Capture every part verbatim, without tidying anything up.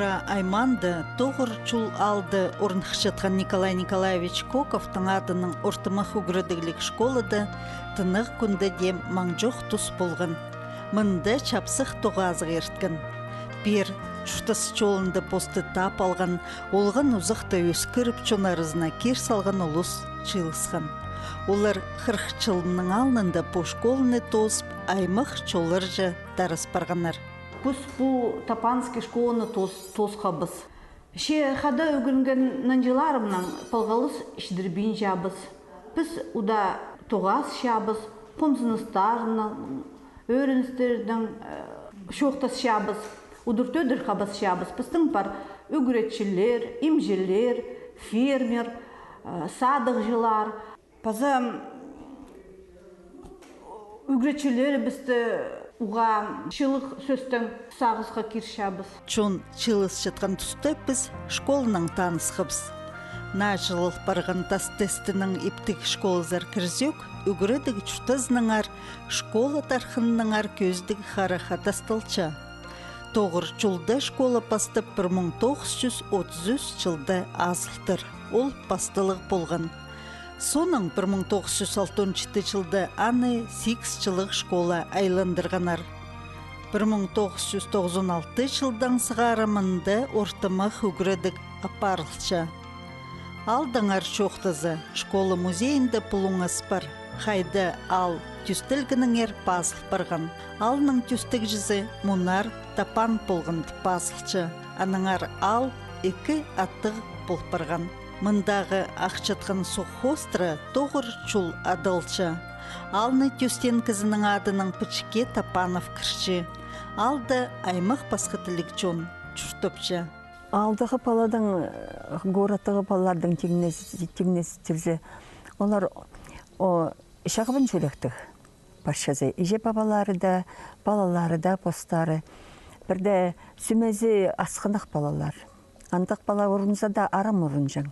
Аймаанда, Тоғыр чул аалда орныхчатхан Николай Николаевич Коковтың адынаң ортымах ӱгредігліг школада тынағ кӱнде дее маңҷох тус полған. Мында чапсых тоғазығ ирткен. Пеер чуртас чолында посты таап алған, олған узахта ӧскіріп, чон аразына кир салған улус чыылысхан. Олар хырых чылның алнында пу школаны тоозып, аймах чолларҷа тарас парғаннар. Піс пу Топанский школаны тоос-, тоосхабыс. Че хада ӱгренген нанҷыларымнаң палғалыс чідірбинчебіс. Піс удаа тоғасчабыс, хомзыныстарнаң, ӧріністернең, э, чоохтасчабыс, удур-тӧдір хабасчабыс. Пістің пар ӱгретчілер, имҷілер, фермер, э, садығҷылар. Паза ӱгретчілерібісті уғаа чылығ сӧстең сағысха кирчебіс. Чон чыылысчатхан туста піс школанаң танысхабыс. Наа чыылыл парған тас тестінең иптіг школазар кірзек, ӱгредіг чуртазынаңар школа тархынынаңар кӧзідіг хараха тасталча. Тоғыр чулда школа пастап пір муң тоғыс чӱс отыс ӱс чылда азылтыр. Ол пасталығ полған. Соонаң пір муң тоғыс чӱс алтон читі чылда аны сигіс чыллығ школа айландырғаннар. Пір муң тоғыс чӱс тоғызон алты чылдаң сығара мында ортымах ӱгредіг апарылча. Аалдаңар чоохтаза, школа музейінде пулуңас пар, хайда аал тӧстелгенінеңер пазыл парған. Аалның тӧстегҷізі Мунар Тапан полған тіп пазылча. Аннаңар аал ікі аттығ пол парған. Мындағы ахчатхан суғ хоостыра Тоғыр чул адалча. Аалны тӧстеен кізінің адынаң пічікке Тапанов кірче. Аалда аймах пасха тілліг чон чуртапча. Аалдағы паладаң, э, городтағы палалардаң тиңнес-, тиңнестірзе, олар, о, чағбан чӱректіг. Парчазы, іҷе-пабалары даа, палалары даа постары. Пірдее сӱмезі асхынах палалар. Андағ пала урунза даа арам урунҷаң.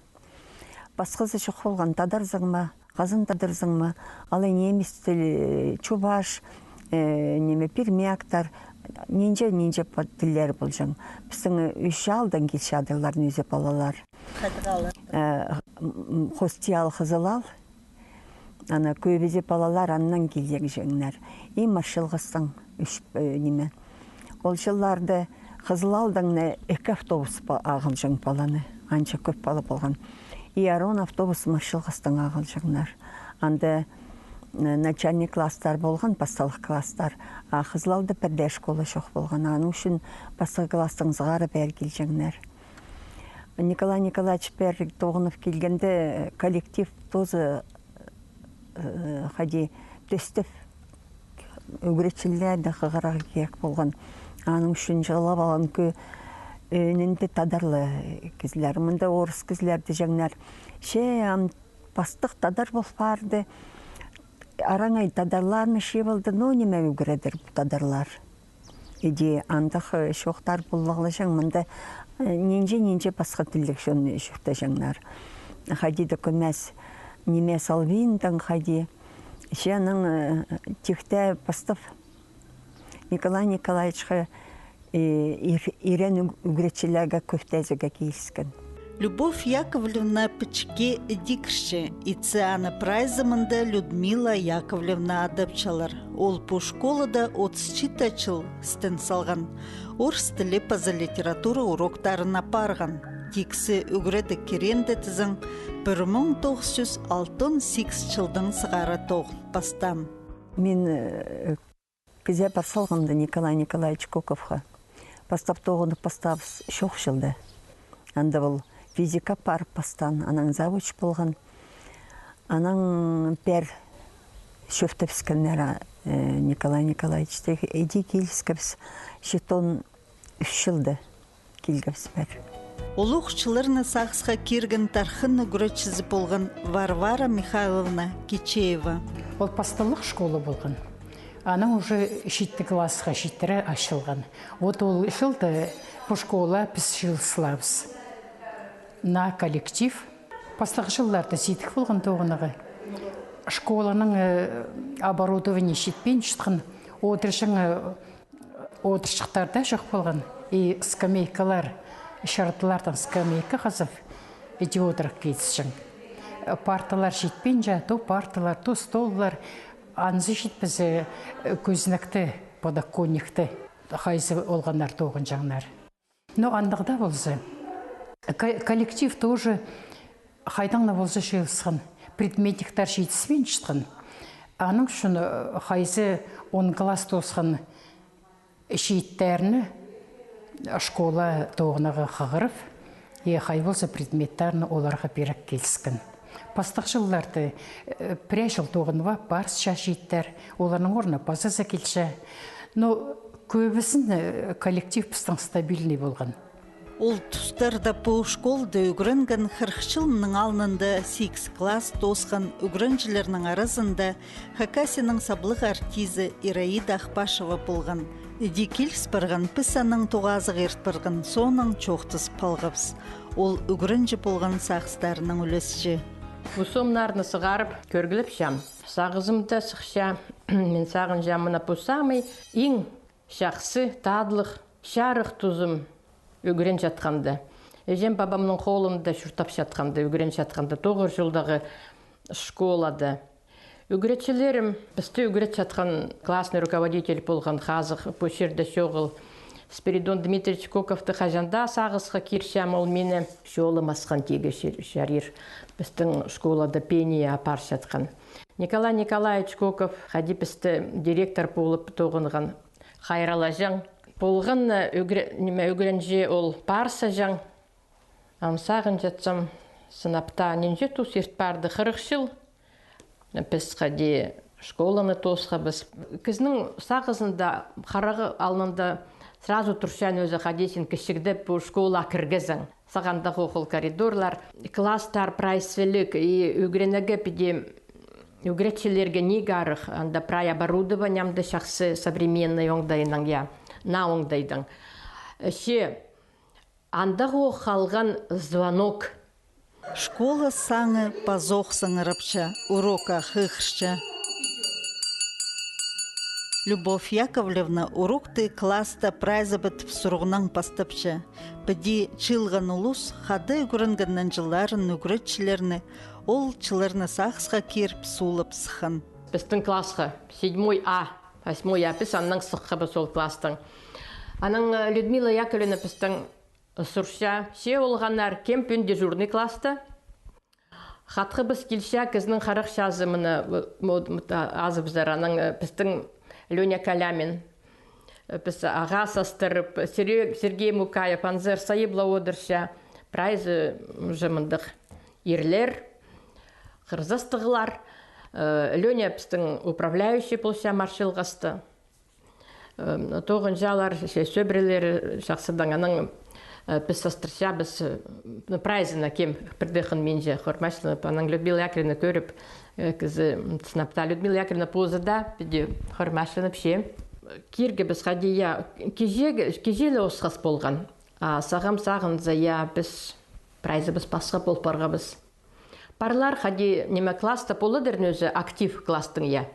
Пасхазы чох полған, тадарзың ма, хазан тадарзың ма, алай немец тіл, э, чуваш, э, ниме, пермяктар, нинҷе, нинҷе па-, тіллер полҷаң. Пістің ӱс аалдаң килче адырлар ӧзі палалар. Хайдағ аал? Э, м, м, Хости аал, Хызыл аал. Ана кӧбізі палалар аннаң килҷеңнер. И Маршалғастаң ӱс, э, ниме. Ол чылларда Хызыл аалдаң на ікі автобус па-, ағылҷаң паланы. Анҷа кӧп пала полған. И арон автобус Маршалғастаң ағылҷаңнар. Анда, э, начальный класстар полған, пасталығ класстар. А Хызыл аалда пірдее школа чох полған. Аның ӱчӱн пастағ класстаң сығара пеер килҷеңнер. Николай Николаевич пеер тоғынып килгенде, коллектив тоже, э, хайди, тӧстеп, ӱгретчілерні хығырарға кирек полған. Аның ӱчӱн чыылып алған кӧ-, ӧӧнінде тадарлы кізілер. Мында орыс кізілер тіҷеңнер. Че ам пастығ тадар пол парды. Араңай тадарларны чыып алды, но ниме ӱгредер пу тадарлар. Иди андағ, э, чоохтар полғлаҷаң, мында, э, нинҷе-нинҷе пасха тілліг чон чуртаҷаңнар. Хайди докумес, ниме, Салвиндаң хайди. Че анаң, э, тихте пастап Николай Николаевичха, э, ир-, ирен ӱг-, ӱгретчілерге кӧптезіге киліскен. Любовь Яковлевна пічікке іди кірче, итсе аны прайзы мында Людмила Яковлевна адапчалар. Ол пу школада отыс читі чыл істен салған. Орыс тілі паза литература уроктарын апарған. Тиксі ӱгредіг киренде тізең, пір муң тоғыс чӱс алтон сигіс чылдаң сығара тоғын пастаан. Мин, э, кізее пар салғам даа Николай Николаевич Коковха. Пастап тоғынып пастаабыс чох чылда. Анда ол физика апарып пастаан, анаң завуч полған. Анаң пеер чӧптебіскеннер, а, э, Николай Николаевичті, иди киліскебіс, читон ӱс чылда килгебіс пеер. Улуғ чылларны сағысха кирген тархын ӱгретчізі полған Варвара Михайловна Кичеева. Ол пасталығ школа полған. Анаң уже читі классха читіре ачылған. Вот ол чылда пу школа піс чыылыслабыс. Наа коллектив. Пастағы чылларда сидік полған тоғынарға. Школаның, э, оборудование читпин чатхан, одырҷаң, э, одырҷыхтар даа чох полған. И скамейкалар, чардылардаң скамейка хазып, іди одырах килісчең. Парталар читпинче, то парталар, то столлар, анзы читпезе, кӧзенекті, подоконникті хайзы олғаннар тоғынҷаңнар. Но андағ даа полза, ко-, коллектив тоже хайдаң на полза чыылысхан, предметниктер читіспинчеткен. Аның ӱчӱн, э, хайзы он класс тоосхан чииттерні школа тоғынарға хығырып, и хай полза предметтерні оларға пирерге киліскен. Пастағ чылларда, э, пірее чыл тоғынып ап парысча чииттер, оларның орнына пазазы килче. Но кӧбізін, э, коллектив пістің стабильный полған. Ол тустарда пу школада ӱгренген хырых чыл мының алнында сигіс класс тоосхан ӱгренҷілернің аразында Хакасияның саблығ артизі Ираида Ахпашева полған. Іди киліс парған, піс аның тоғазығ ирт парған соонаң чоохтазып халғабыс. Ол ӱгренҷі полған сағыстарынаң ӱлесче. Пу сомнарны сығарып кӧргілепчем. Сағызымда сыхча, мин сағынчам, мына пу самый иң чахсы, татлығ, чарых тузым ӱгренчеткенде. Іҷем-пабамның холында чуртапчатханда, ӱгренчеткенде, тоғызынҷы чылдағы школада. Ӱгретчілерім, пісті ӱгретчеткен классный руководитель полған, хазых пу чирде чоғыл, Спиридон Дмитриевич Коковты хаҷан даа сағысха кирчем, ол мині чолым асхан тигі чир-, чарир. Пістің школада пение апарчатхан. Николай Николаевич Коков, хайди пісті директор полып тоғынған, хайраллаҷаң. Полған, э, ӱгре-, ниме, ӱгренҷі ол парсаҷаң. Ам сағынчатсам, сынап таа нинҷе тус ирт парды, хырых чыл. Піс хайди школаны тоосхабыс. Кізінің сағызында, харағы алнында сразу турчаң ӧзі, хайди син кічігде пу школа кіргезің. Сағаанда ох ол коридорлар, класстар прай сіліг, и ӱгренерге піди, ӱгретчілерге ниик арах, анда прай оборудование ам даа чахсы, современный оңдайнаң, я, наа оңдайнаң. Че андағ ох халған звонок. Школа саңы пазох сыңырапча, урокха хығырча. Любовь Яковлевна урокты класста прайзы піт сурығнаң пастапча. Піди чыылған улус хада ӱгренген нанҷыларын, ӱгретчілерні, ол чылларны сағысха киріп, суулап сыххан. Пістің классха, седьмой А, восьмой А, піс аннаң сыххабыс ол класстаң. Анаң, э, Людмила Яковлевна пістің сурча, че олғаннар, кем пӱӱн дежурный класста. Хатхыбыс килче, кізінің харах чазы, мына, м-, м-, а-, азыбызар, анаң, э, пістің Лёня Калямин. Э, піс ағаа састырып, Сере-, Сергей Мукаев анзы ырсайып ла одырча, прайзы уже мындағ ирлер, хырзастығлар. Э, Лёня пістің управляющий полча марчылғаста. Э, тоғынҷалар, че, сӧбірелері чахсыдаң, анаң, э, піс састырчабыс, э, ну, прайзына кем пірдее хынминче, хормачланып, анаң Людмила Яковлевна кӧріп, э, кізі, м, сынап таа. Людмила Яковлевна позы даа піди хормачланып, че. Киргебіс хайди, я, кичее, кичее ле осхас полған. А сағам сағынза, я, піс прайзыбыс пасха пол парғабыс. Парлар хайди, ниме, класста поладыр ӧзі, актив класстың, я.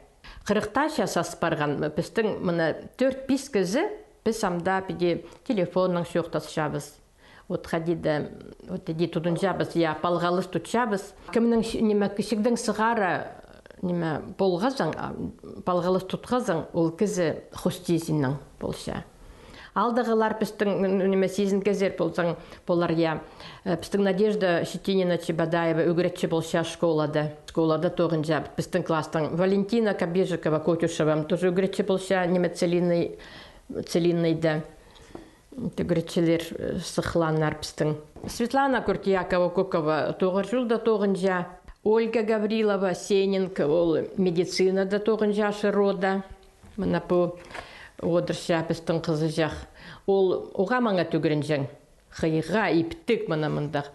Хырыхтаа ча сас парған, пістің мына тӧрт-пис кізі, піс ам даа піди телефоннаң чоохтасчабыс. Вот хайди даа, вот іди тудынчабыс, я, палғалыс тутчабыс. Кемнің, ниме, кічігдең сығара, ниме, полғазың, а, палғалыс тутхазың, ол кізі хости синнең полча. Алдағылар пістің, н-, н-, ниме, сизінгезер ползаң, полар, я. Э, пістің Надежда Щетинина Чебодаева ӱгретчі полча школада. Школада тоғынҷа пістің класстаң Валентина Кобежикова-Котюшева, тоже ӱгретчі полча, ниме, Целинный, Целинныйда. Ӱгретчілер, э, сыхханнар пістің. Светлана Куртиякова-Кокова тоғыр чылда тоғынҷа. Ольга Гаврилова-Сененко, ол медицинада тоғынҷа, ШРО-да. Мына пу одырча пістің хызыҷах. Ол уғаа маңат ӱгренҷең. Хыйға, иптіг, мына мындағ.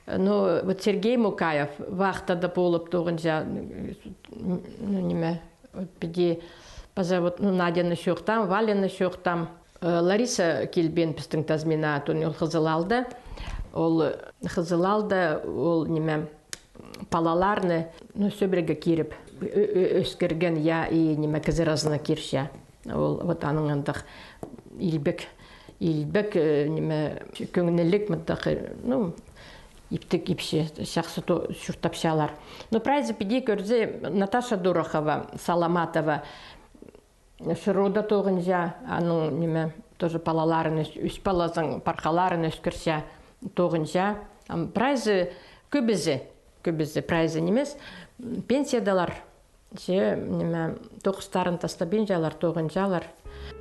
Ну, вот Сергей Мукаев вахтада полып тоғынҷа, ну, ниме, вот піди паза вот, ну, Надяны чоохтаам, Валяны чоохтаам. Э, Лариса Кильбин пістің Тазмина, тон ол Хызыл аалда. Ол, э, Хызыл аалда, ол, ниме, палаларны, ну, сӧбіреге киріп, ӧ-, ӧ-, ӧскірген, я, и, ниме, кізі аразына кирче. Ол, вот, аның андағ илбек Илбек, э, ниме, кӧңніліг мындағ, э, ну, иптіг ипчі, чахсы то-, чуртапчалар. Но прайзы піди кӧрзе, Наташа Дорохова, Саламатова, ШРУ-да тоғынча, аның, ниме, тоже палаларын ӧс-, ӱс палазын, пархаларын ӧскірче, тоғынча. Ам прайзы, кӧбізі, кӧбізі, прайзы нимес, пенсиядалар. Че, ниме, тоғыстарын тастабинчалар, тоғынчалар.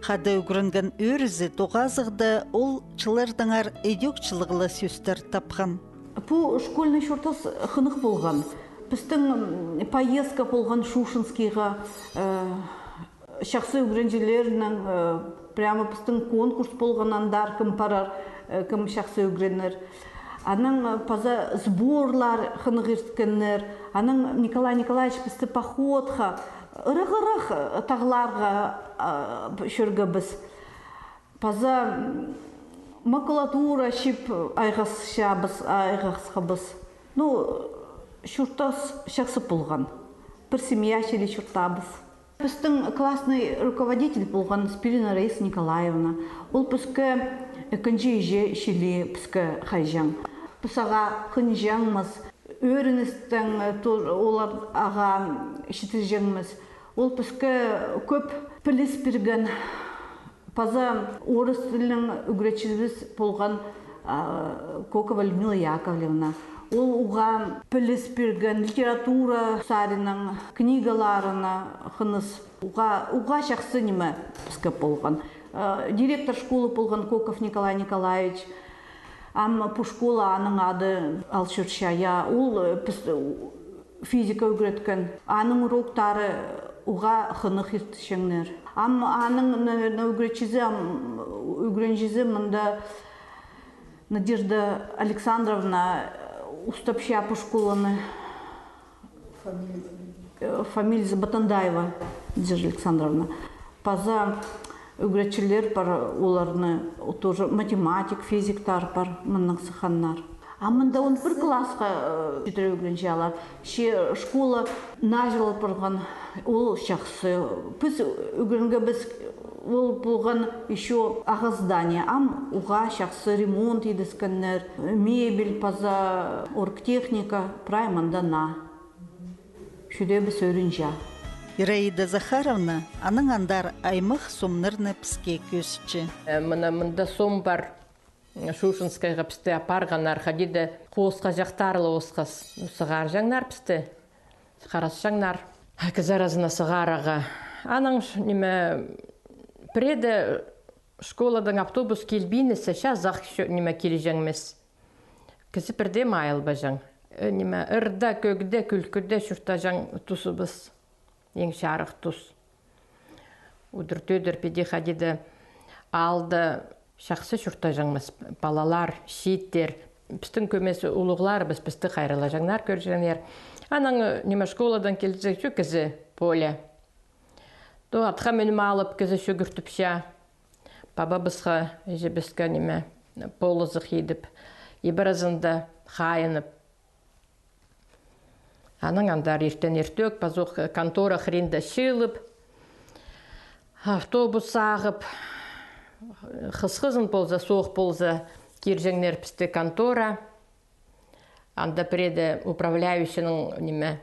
Хада ӱгренген ӧӧрезі тоғазығда ол чыллардаңар идӧк чылығлығ сӧстер тапхан. Пу школьный чуртас хынығ полған. Пістің, м, поездка полған Шушенскийға, э, чахсы ӱгренҷілернең, э, прямо пістің конкурс полған, андар кем парар, э, кем чахсы ӱгренер. Анаң, э, паза сборлар хынығ ирткеннер. Анаң Николай Николаевич пісті походха, ырах-ырах, э, тағларға, э, чӧргебіс. Паза, м, макулатура чіп айғасчабыс, айғасхабыс. Ну, чуртас чахсы полған. Пір семья чіли чуртаабыс. Пістің классный руководитель полған Спирина Раиса Николаевна. Ол піске ікінҷі іҷе чіли піске хайҷаң. Піс ағаа хынҷаңмыс, ӧріністең, э, тур-, олар ағаа читірҷеңміс. Ол піске кӧп піліс пирген. Паза орыс тілінең ӱгретчібіс полған, а, Кокова Людмила Яковлевна. Ол уғаа піліс пирген литература саринаң, книгаларына хыныс. Уғаа, уғаа чахсы ниме піске полған. А, директор школы полған Коков Николай Николаевич. Ам пу школа аның ады ал чӧрче, я, ол, э, піс, э, физика ӱгреткен. Аның уроктары уғаа хынығ иртчеңнер. Ам аның, наверное, ӱгретчізі, ам, ӱгренҷізі мында Надежда Александровна, э, устапча пу школаны. Э, фамилиязы Батандаева Надежда Александровна. Паза ӱгретчілер пар, оларны тоже математик, физиктар пар, мыннаң сыхханнар. А мында он пір классха, э, читіре ӱгренчелер. Че школа наҷылал парған, ол чахсы. Піс ӱгренгебіс, ол полған ещё ағас здание, ам уғаа чахсы ремонт идіскеннер, мебель паза оргтехника, прай мында наа. Чӱреебіс ӧрінҷе. Ираида Захаровна анаң андар аймах сомнарны піске кӧзітче. Э, мына мында сом пар. Шушенскайға пісті апарғаннар, хайди даа хосха чахтарлығ осхас. Сығарҷаңнар пісті. Харасчаңнар. Кізі аразына сығарарға. Анаң ш-, ниме, пірееде школадаң автобус килбинче, чазах чо-, ниме, килҷеңміс. Кізі пірдее майылбаҷаң. Э, ниме, ырда, кӧгде, кӱлкіде чуртаҷаң тузыбыс. Иң чарых тус. Удур-тӧдір піди хайди даа аалда чахсы чуртаҷаңмыс, палалар, чииттер. Пістің кӧмес улуғларыбыс пісті хайраллаҷаңнар, кӧрҷеңнер. Анаң, э, ниме, школадаң килзе, чӧ кізі поле. То атха мӱніп алып, кізі чӱгӱртіпче. Пабабысха, іҷебіске, ниме, полызых идіп, иб аразында хайынып. Анаң андар иртен иртӧк пазох контора хыринда чыылып, автобус ағып, хысхызын полза, соох полза, кирҷеңнер пісті контора. Анда пірееде управляющийнің, ниме,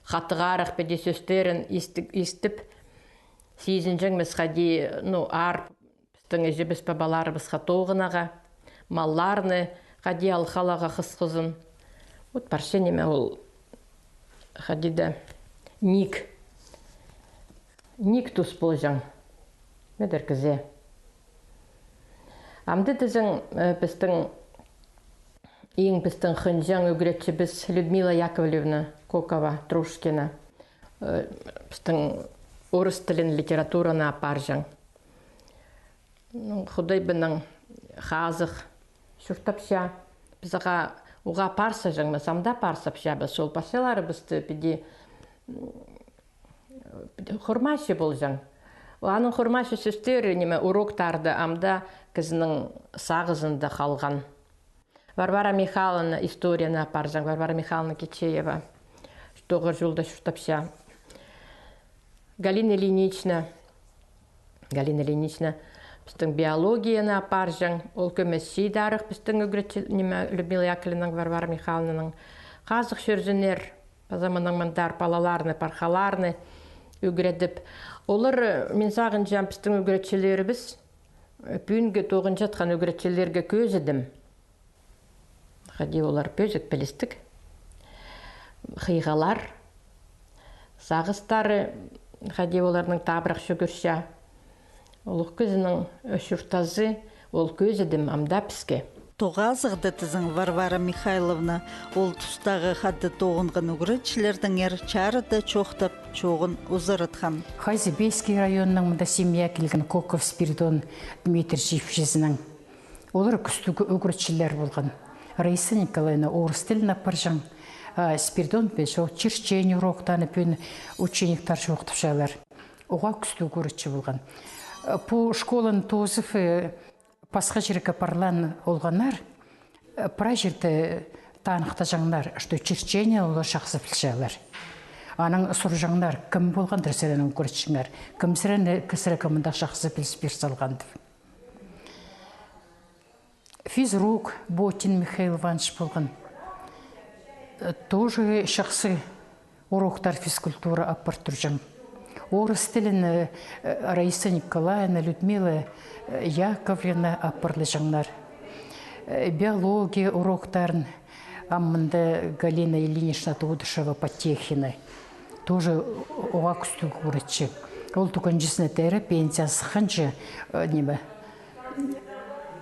хатығарах піди сӧстерін исті-, истіп, сизінҷеңміс хайди, ну, аар пістің іҷебіс-пабаларыбысха тоғынарға, малларны хайди ал халарға хысхызын. Вот парча, ниме, ол хайди даа ниик, ниик тус полҷаң. Медер кізее. Амды тізең, э, пістің, иң пістің хынҷаң ӱгретчібіс Людмила Яковлевна Кокова-Трушкина. Э, пістің орыс тілін, литератураны апарҷаң. Ну, Худайбынаң хазых чуртапча. Піс ағаа уғаа парсаҷаңмыс, ам даа парсапчабыс. Ол парчаларыбысты піди, м, хормачы полҷаң. Аның хормачы сӧстері, ниме, уроктарда ам даа кізінің сағызында халған. Варвара Михайловна историяны апарҷаң, Варвара Михайловна Кичеева. Тоғыр чулда чуртапча. Галина Ильинична, Галина Ильинична, Пістің биологияны апарҷаң, ол кӧмес чиит арах пістің ӱгретчі, ниме, Людмила Яковлевнаның, Варвара Михайловнаның. Хазых чӧрзіннер, паза мының мындар палаларны, пархаларны ӱгредіп. Олар, э, мин сағынчам, пістің ӱгретчілерібіс, э, пӱӱнгі тоғынчатхан ӱгретчілерге кӧзідім. Хайди олар пӧзік пілістіг, хыйғалар, сағыстары, хайди оларның табырах чӱгӱрче. Улуғ кізінің ӧс чуртазы, ол кӧзідім ам даа піске. Тоғазығда тізең, Варвара Михайловна ол тустағы хада тоғынған ӱгретчілердеңер чарыда чоохтап, чооғын узаратхан. Хайзы Бейский районның мында семья килген, Коков Спиридон Дмитрич ипчізінің. Олар кӱстіг ӱгретчілер полған. Раиса Николаевна орыс тілін апарҷаң, а Спиридон пен чоох черчение уроктарны пӱӱн учениктер чоохтапчалар. Уғаа кӱстіг ӱгретчі полған. Пу школаны тоозып, э, пасха чирге парған олғаннар, э, прай чирде таныхтаҷаңнар, что черчение олар чахсы пілчелер. Анаң сурҷаңнар, кім полғандыр сірернің ӱгретчіңер, кім сірерні, сірерге мындағ чахсы піліс пир салған тіп. Физрук Ботин Михаил Иванович полған. Э, тоже чахсы уроктар физкультура апар турҷаң. Орыс тілін, э, Раиса Николаевна, Людмила, э, Яковлевна апарлаҷаңнар. Э, биология уроктарын ам мында Галина Ильинична Тодышева-Потехина. Тоже уғаа кӱстіг ӱгретчі. Ол тӱгенҷізіне теере, пенсияа сыхханҷа, э, ниме,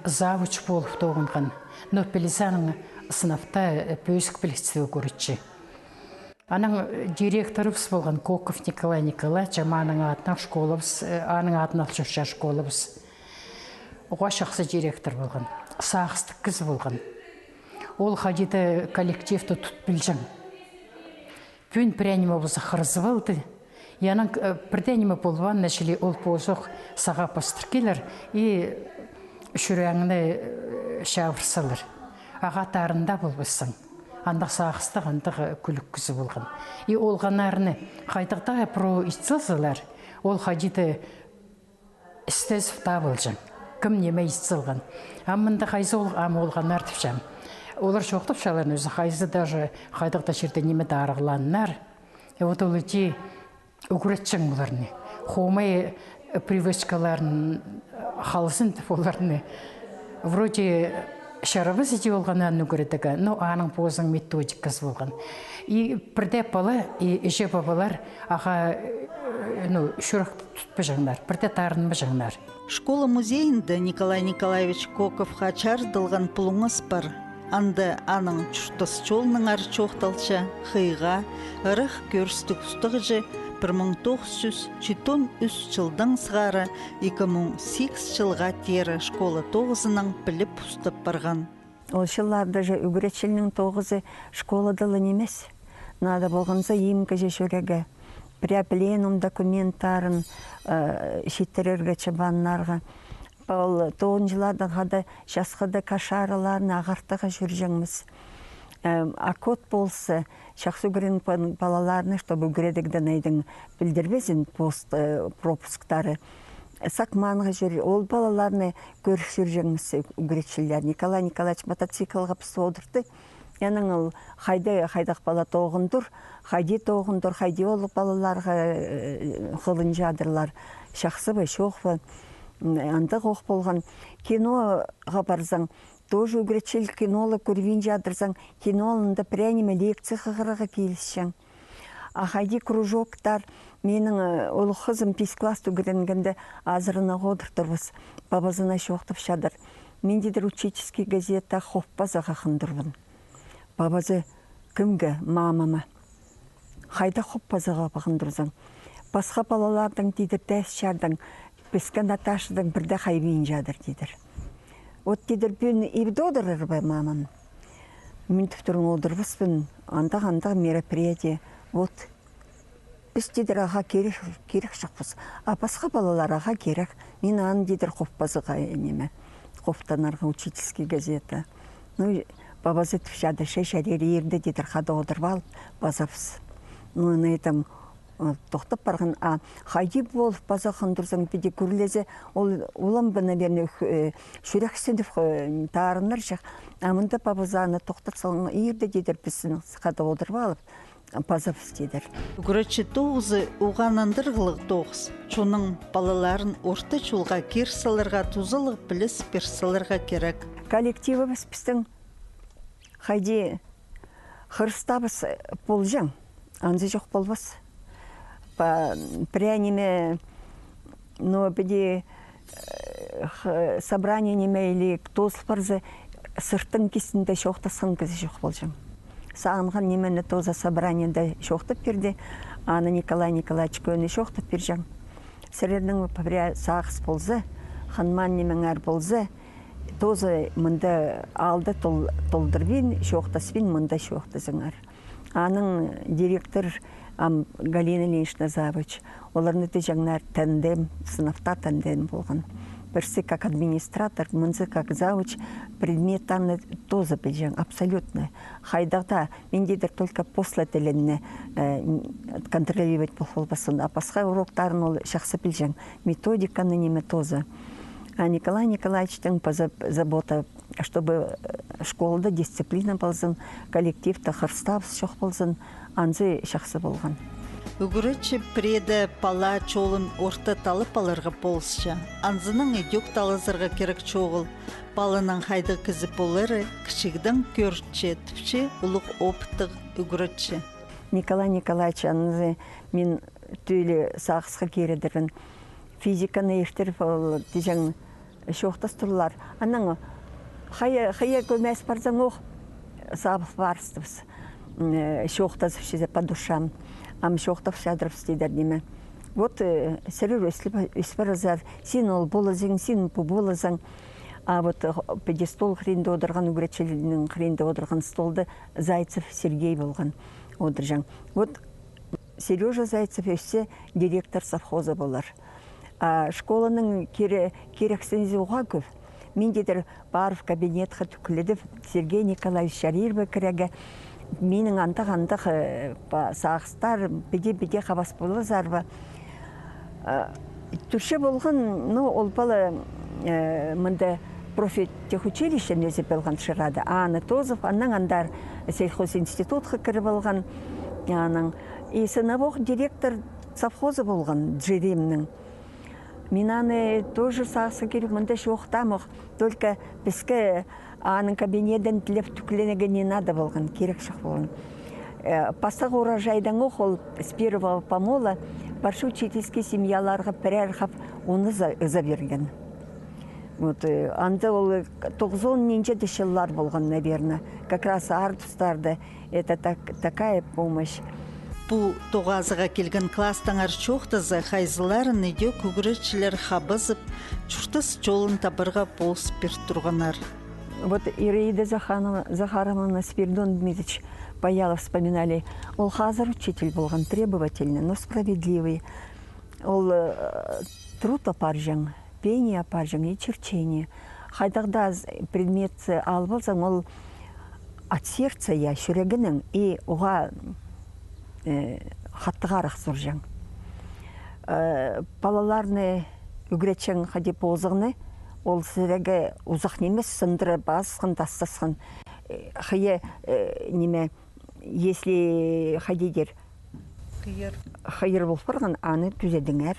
завуч полып тоғынған. Но пілізі аның сынапта, э, пӧзік пілістіг ӱгретчі. Анаң, э, директорыбыс полған Коков Николай Николаевич, ам аның адынаң школабыс, э, аның адынаң ал чӧрче школабыс. Уғаа чахсы директор полған, сағыстығ кізі полған. Ол хайди даа коллективті тут пілҷең. Пӱӱн пірее ниме полза хырызып алды. И анаң, э, пірдее ниме полбаан, начали ол позох сағаа пастыр килер и чӱрегіңні, э, чабыр салар. Ағаа тарында полбассың. Андағ сағыстығ, андағ, э, кӱлӱк кізі полған. И олғаннарны хайдағ даа пірее ит салзалар, ол хайди даа істезіп табылҷаң. Кім ниме ит салған. Ам мында хайзы ол, ам олғаннар тіпчем. Олар чоохтапчалар, ӧзі хайзы даже хайдағ даа чирде ниме даа арығлааннар. И вот ол іди ӱгретчең оларны. Хомай, э, привычкаларын, э, халзын тіп оларны. Вроде чарабас іди олғаннарны ӱгредерге, но аның позының методиказы полған. И пірдее пала, и іҷе-пабалар ағаа, э, ну, чӱрек тутпаҷаңнар, пірдее тарынмаҷаңнар. Школа музейінде Николай Николаевич Коковха чарыдылған пулуңас пар. Анда аның чуртас чолынаңар чоохталча хыйға, ырах кӧрістіг устағҷы пір муң тоғыс чӱс читон ӱс чылдаң сығара ікі муң сигіс чылға теере школа тоғызынаң піліп устап парған. Ол чылларда же ӱгретчілернің тоғызы школада ла нимес. Надо полғанза имге же чӧрерге. Пірее пленум документтарын, э, читірерге чабаннарға. Ол тоғызынҷылардаң хада часхыда кошараларны ағартарға чӧрҷеңміс. Э, а кот полза, чахсы ӱгренген палаларны, чтобы ӱгредігдең айдаң пілдірбезін пост, э, пропусктары. Сакманға чӧр, ол палаларны кӧріп чӧрҷеңміс ӱгретчілер. Николай Николаевич мотоциклға пісті одыртты. Анаң ол хайда, хайдағ пала тоғын тур, хайди тоғын тур, хайди ол палаларға, э, хылынчадырлар. Чахсы ба, чох па, м, андағ ох полған. Киноға парзаң, тоже ӱгретчіл кинола кӧрбинчадырзаң, кинолында пірее ниме лекция хығырарға килісчең. А хайди кружоктар, минің, э, улуғ хызым пис класста ӱгренгенде азыранах одыр турбыс. Пабазына чоохтапчадыр. Мин, тидір, учительский газета хоппазығ ағын турбын. Пабазы: кемге? Мамама. Хайда хоппазығ ағын турзаң? Пасха палалардаң, тидір, тәс чардаң, піске Наташадаң пірдее хайбинчадыр, тидір. Вот, тидір, пӱӱн ибде одырар ба мамам? Мин, тіп турам, одырбаспын, андағ, андағ мероприятие. Вот. Піс, тидір, ағаа кирек, кирек чохпыс. А пасха палалар ағаа кирек. Мин аны, тидір, хоппазығ, ниме, хоптанарға, учительский газета. Ну, пабазы тіпчадыр, че чарир, ирде, тидір, хада одырып алып, пазабыс. Ну, на этом Тохтап парған, а хайди полып паза хындырзаң, піди кӧрілзе, ол улам ба, наверное, чӱрексініп, таарынар чох. А мында пабазы аны тохтатсаң, ирде, тидір, пістің хада одырып алып, пазабыс, тидір. Ӱгретчі тоғызы уғаа нандырығлығ тоғыс. Чонның палаларын орта чолға кир саларға, тузалығ піліс пир саларға кирек. Коллективібіс пістің хайди хырыстабыс полҷаң, анзы чох полбас. Па, пірее ниме, но піди, э, х-, собрание ниме или тоозыл парза, сыртын кистінде чоохтасхан кізі чох полҷаң. Сағынған нимені тооза собраниеде чоохтап пирді, аны Николай Николаевич кӧні чоохтап пирҷең. Сірернің пірее сағыс полза, хынмаан нимеңер полза, тооза мында алды тол-, толдырбин, чоохтаспин, мында чоохтазыңар. Аның директор ам Галина Ильинична завуч. Оларны тіҷеңнер тандем, сынапта тандем полған. Пірсі как администратор, мынзы как завуч, предметтарны тооза пілҷең, абсолютно. Хайдағ даа, мин, тидір, только после тілінні, э, контролировать пол полбассың, а пасха уроктарын ол чахсы пілҷең. Методиканы ниме тооза. А Николай Николаевичтің поза-, забота, чтобы, э, школада дисциплина ползын, коллективте хырыстабыс чох ползын, анзы чахсы полған. Ӱгретчі пірееде пала чолын орта таллап аларға полысча. Анзынаң ідӧк талазарға кирек чоғыл. Паланың хайдағ кізі полары кічігдең кӧрче, тіпче улуғ опыттығ ӱгретчі. Николай Николаевич, анзы мин тӧлі сағысха киредірбін. Физиканы иртіріп, ол тіҷең чоохтас турлар. Анаң хая, хая кӧмес парзаң ох, сабыл парыстыбыс. М, э, чоохтазып чізе по душам. Ам чоохтап чадырыбыс, тидір, ниме. Вот, э, сірер ӧс паразар, син ол полазың, син пу полазың. А вот, э, педестол хыринда одырған, ӱгретчілернің хыринда одырған столда Зайцев Сергей полған одырҷаң. Вот Серёжа Зайцев ӧссе, директор совхоза полар. А школаның кире-, кирексінізі уғаа кӧп. Мин, тидір, парып кабинетха тӱкіледіп, Сергей Николаевич чарир ба кірерге, минің андағ-андағ, э, па-, сағыстар, піди-піди хабас полазар ба. А, тӱрче полған, ну, ол пала, э, мында профтехучилищені ӧзіп алған шырада. Аны тоозып, аннаң андар сельхозинститутха кіріп алған. Анаң и сынап ох директор совхоза полған, Джеремнің. Мин аны тоже сағысха киріп, мында чоохтаам ох. Только піске аның кабинетін тілеп тӱкленерге не надо полған, кирек чох полған. Э, пастағы урожайдаң ох ол с первого помола парча учительский семьяларға пірер хап уны за-, ыза пирген. Вот, э, анда ол, э, тоғызон нинҷе де чыллар полған, наверное. Как раз аар тустарда. Это так, такая помощь. Пу тоғазыға килген класстаңар чоохтаза, хайзыларын ідӧк ӱгретчілер хабазып, чуртас чолын табарға полыс пир турғаннар. Вот Ираида Заханова, Захаровна, Спиридон Дмитриевич Паялов вспоминали. Ол хазыр учитель полған, требовательный, но справедливый. Ол, э, труд апарҷаң, пение апарҷаң и черчение. Хайдағ даа з-, предмет, э, алып алзаң, ол от сердца, я, чӱрегінең и уғаа, э, хатығарах сурҷаң. Э, палаларны ӱгретчең хайди позығны, ол сірерге узах нимес, сындыра пазысхан, тастасхан. Э, хыйа, э, ниме, если хайди дир, хыйыр, хыйыр пол парған, аны тӱзедіңер.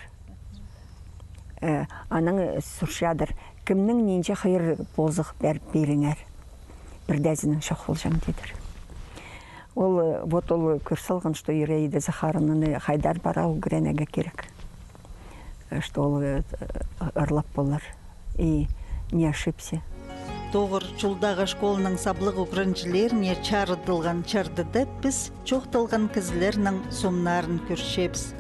Э, анаң сурчадыр, кемнің нинҷе хыйыр позығ пер-, пиріңер. Пірдеезінең чох полҷаң, тидір. Ол, э, вот ол кӧр салған, что Ираида Захаровнаны хайдар пара ӱгренерге кирек. Э, что ол, э, ырлап полар. И не ошибся. Тоғыр чулдағы школаның саблығ ӱгренҷілеріне чарыдылған чардыда піс чоохталған кізілернің сомнарын кӧрчебіс.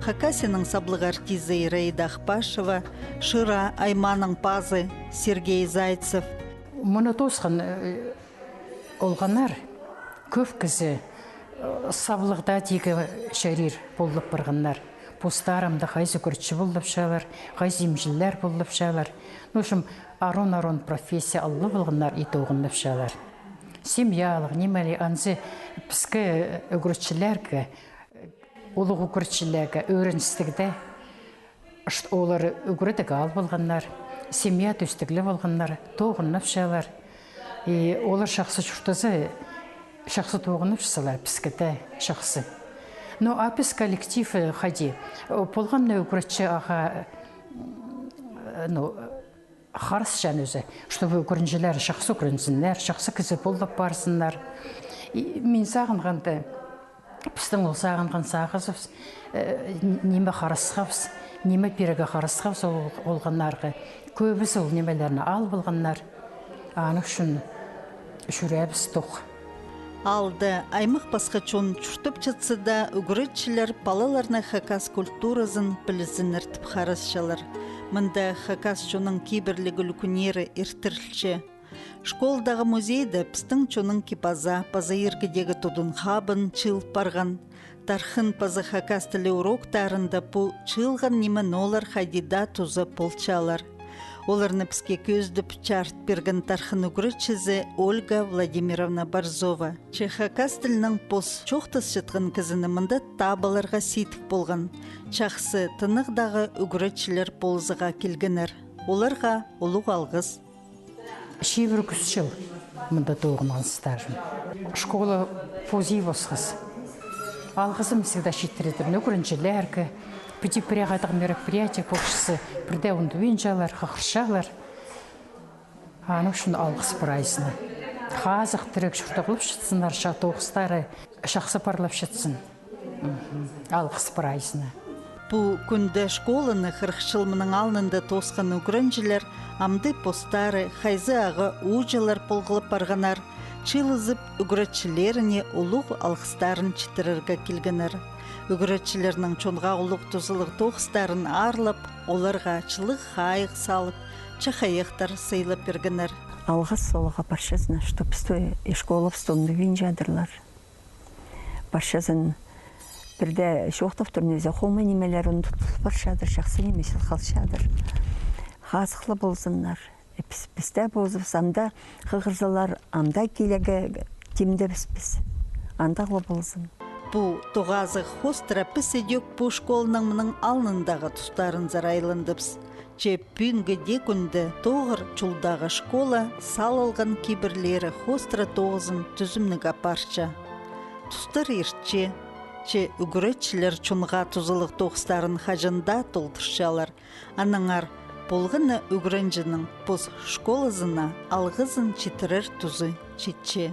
Хакасияның саблығ артизі Ираида Ахпашева, Шира аймааның пазы Сергей Зайцев. Мыны тоосхан, э, олғаннар, кӧп кізі, э, саблығда тигі чарир полып парғаннар. Постары ам даа хайзы кӱрчі поллапчалар, хайзы имҷілер поллапчалар. Ну, в общем, арон-арон профессия алып алғаннар и тоғыннапчалар. Семьялығ, нимеле, анзы піске, э, ӱгретчілерге, э, Улуғ ӱгретчілерге ӧріністіг дее, олар ӱгредіг ал полғаннар, семья тӧстіглі полғаннар, тоғыннапчалар. И олар чахсы чуртаза, чахсы тоғыннапчалар, піске дее чахсы. Ну, а піс коллектив, э, хайди, э, полған на ӱгретчі ағаа, э, ну, харасчаң ӧзі, чтобы ӱгренҷілер чахсы ӱгрензіннер, чахсы кізі полып парзыннар. И мин сағынғанда, пістің ол сағынған сағызыбыс, э, н-, ниме харасхабыс, ниме пирерге харасхабыс ол, олғаннарға. Кӧбізі ол нимелерні ал полғаннар. Аның ӱчӱн чӱреебіс тох. Аалда аймах-пасха чон чуртапчатса даа, ӱгретчілер палаларны хакас культуразын пілізіннер тіп харасчалар. Мында хакас чонның кибірліг ӱлӱкӱннері иртірілче. Школдағы музейде пістің чонның кип-аза паза иргідегі тудын-хабын чыыл парған. Тархын паза хакас тілі уроктарында пу чыылған ниме ноо олар хайди даа туза полчалар. Оларны піске кӧзідіп чарыт пирген тархын ӱгретчізі Ольга Владимировна Борзова. Че хакас тілінең пос чоохтасчатхан кізіні мында таап аларға сидік полған. Чахсы тынағдағы ӱгретчілер полызарға килгеннер. Оларға улуғ алғыс. Чибіргі ӱс чыл мында тоғынғаныстарым. Школа позы осхас. Алғызым всегда читіредір ӱгренҷілерге. Піди пірее хайдағ мероприятие полчатса, пірдее ундубинчалар, хығырчалар. Аның ӱчӱн алғыс прайзына. Хазых тіріг чуртағлапчатсыннар, ча тоғыстары чахсы парлапчатсын. Алғыс прайзына. Пу кӱнде школаны хырых чыл мының алнында тоосхан ӱгренҷілер амды постары хайзы ағаа ууҷалар полғлап парғаннар, чыылызып, ӱгретчілеріне улуғ алғыстарын читірерге килгеннер. Ӱгретчілернің чонға улуғ тузалығ тоғыстарын аарлап, оларға чылығ хайығ салып, чахайахтар сыйлап пиргеннер. Алғыс оларға парчазына, что пісті и школабысты ундубинчадырлар. Парчазын пірдее чоохтап турза, хомай нимелер ундутылып парчадыр, чахсы нимезі халчадыр. Хазых ла ползыннар. Піс, піс тее позыбыс анда хығырзалар, анда килерге тимдебіс піс. Андағ ла ползын. Пу тоғазығ хоостыра піс ідӧк пу школаның мының алнындағы тустарынзар айландыбыс. Че пӱӱнгі дее кӱнде тоғыр чулдағы школа салылған кибірлері хоостыра тоғызын тӱзімніг апарча. Тустар иртче, че ӱгретчілер чонға тузалығ тоғыстарын хаҷан даа толдырчалар. Аннаңар полған на ӱгренҷінің пос школазына алғызын читірер тузы читче.